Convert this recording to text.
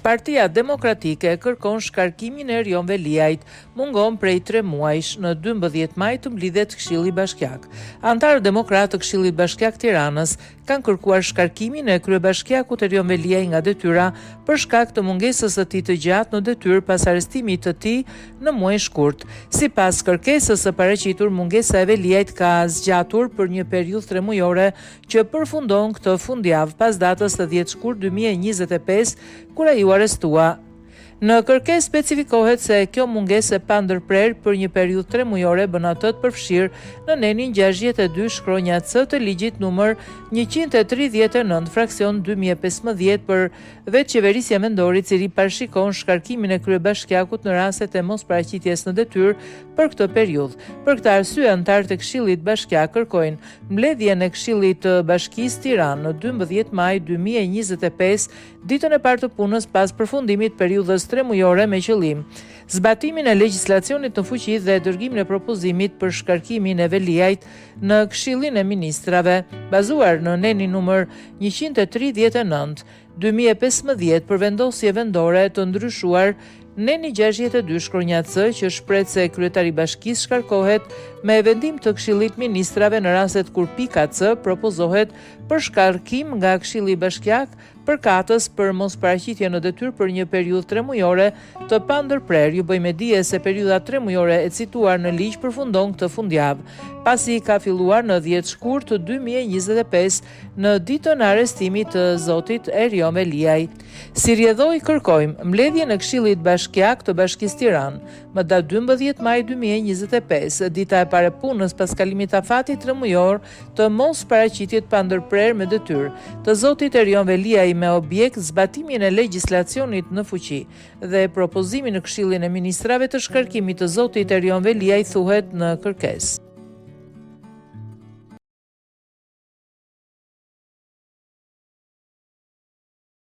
Partia Demokratike kërkon shkarkimin e Erion Veliajt, mungon prej tre muajsh, në 12 maj të mblidhet Këshilli Bashkiak. Anëtarët demokratë të Këshillit Bashkiak Tiranës kanë kërkuar shkarkimin e kryebashkiakut Erion Veliaj nga detyra për shkak të mungesës së tij të gjatë në detyrë pas arrestimit të tij në muajin shkurt. Sipas kërkesës së paraqitur, mungesa e Veliajt ka zgjatur për një periudhë tremujore që përfundon këtë fundjavë pas datës 10 shkurt 2025, kur ai u arrestua. Në kërkesë specifikohet se kjo mungesë e pandërprerë për një periudhë tremujore bën atë të përfshirë në nenin 62 shkronja C të ligjit numër 139 fraksion 2015 për vetëqeverisje vendore i cili parashikon shkarkimin e kryebashkiakut në rastet e mosparaqitjes në detyrë për këtë periudhë. Për këtë arsye anëtarët e Këshillit Bashkiak kërkojnë mbledhjen e Këshillit të Bashkisë Tiranë në 12 maj 2025, ditën e parë të punës pas përfundimit periudhës tremujore me qëllim zbatimin e legjislacionit në fuqi dhe dërgimin e propozimit për shkarkimin e Veliajt në Këshillin e Ministrave, bazuar në nenin numër 139, 2015 për vendosje vendore të ndryshuar neni 62 shkronja C që shprehet se kryetari i bashkisë shkarkohet me vendim të Këshillit Ministrave në rastet kur pika C propozohet për shkarkim nga Këshilli Bashkiak përkatës për mosparaqitje në detyrë për një periudhë tremujore të pandërprerë. Ju bëj me dije se periudha tremujore e cituar në ligj përfundon këtë fundjavë, pasi ka filluar në 10 shkurt 2025 në ditën e arrestimit të zotit Erion Veliaj. Si rrjedhojë kërkojmë mbledhjen e Këshillit Bashkiak të Bashkisë Tiranë, më datë 12 maj 2025, dita e parë e punës pas kalimit të afatit tremujor të mosparaqitjes të pandërprerë me detyrë të zotit Erion Veliaj me objekt zbatimin e legjislacionit në fuqi dhe propozimin në Këshillin e Ministrave të shkarkimit të zotit Erion Veliaj thuhet në kërkesë.